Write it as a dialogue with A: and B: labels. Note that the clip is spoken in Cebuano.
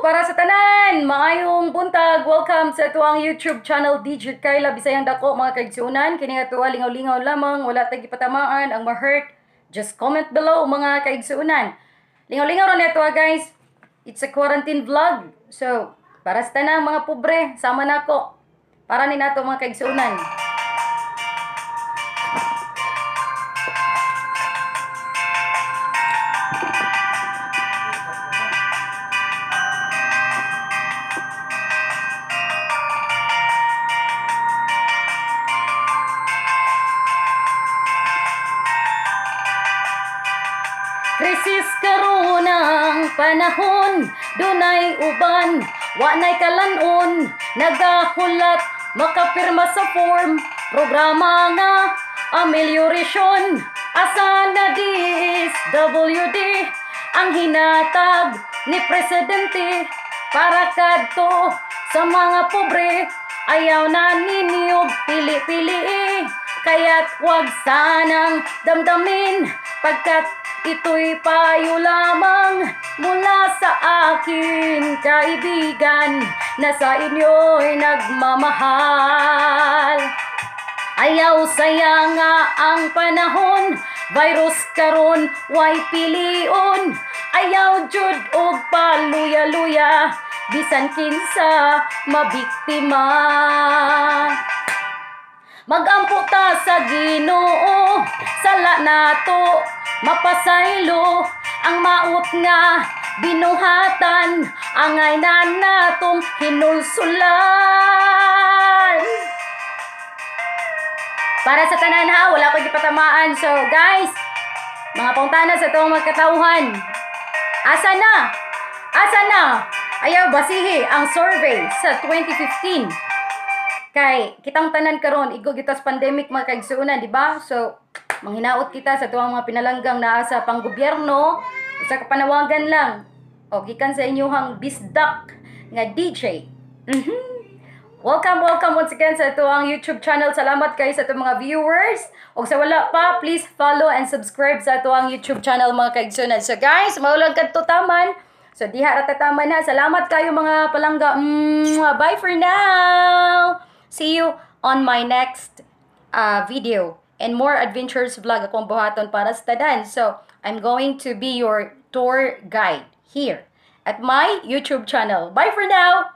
A: Para sa tanan, maayong buntag. Welcome sa atuang YouTube channel, DJ Kyla Bisayang Dako, mga kaigsunan. Kini nga tuwa lingaw-lingaw lamang, wala tay gipatamaan ang ma-hurt. Just comment below, mga kaigsunan. Lingaw-lingaw ra ni ato, guys. It's a quarantine vlog. So, para sa tanang mga pobre, sama nako. Para ni nato, mga kaigsunan. Krisis karon ang panahon, dunay uban, wa nay kalanon, nagahulat, makapirma sa form, programa nga amelioration, asa na DSWD ang hinatag ni Presidente para kadto sa mga pobre, ayaw na ninyo pili-pili, kaya't wag sanang damdamin, pagkat ito'y payo lamang mula sa akin, kaibigan, na sa inyo'y nagmamahal. Ayaw saya nga ang panahon, virus karon way pilion, ayaw jud og paluya-luya, bisan kinsa mabiktima. Magampo ta sa Ginoo, sala nato mapasaylo ang maot nga binuhatan, angay na natong hinulsulan. Para sa tanan ha, wala ko gipatamaan. So guys, mga pangtana sa itong mga katauhan, asa na? Asa na? Ayaw basihi ang survey sa 2015. Kay kitang tanan karon igo gitas pandemic, mga kaigsuonan, di ba? So manghinaot kita sa tuwang mga pinalanggang naa sa panggobyerno, usa ka panawagan lang o gikan sa inyuhang bisdak nga DJ. Welcome, welcome once again sa atuang YouTube channel. Salamat kayo sa atong mga viewers. O sa wala pa, please follow and subscribe sa atuang YouTube channel, mga kaigsuonan. So guys, maulang kadto taman. So diha ra tataman ha. Salamat kayo, mga palangga. Bye for now. See you on my next video and more adventures vlog akong buhaton para sa tanan. So, I'm going to be your tour guide here at my YouTube channel. Bye for now!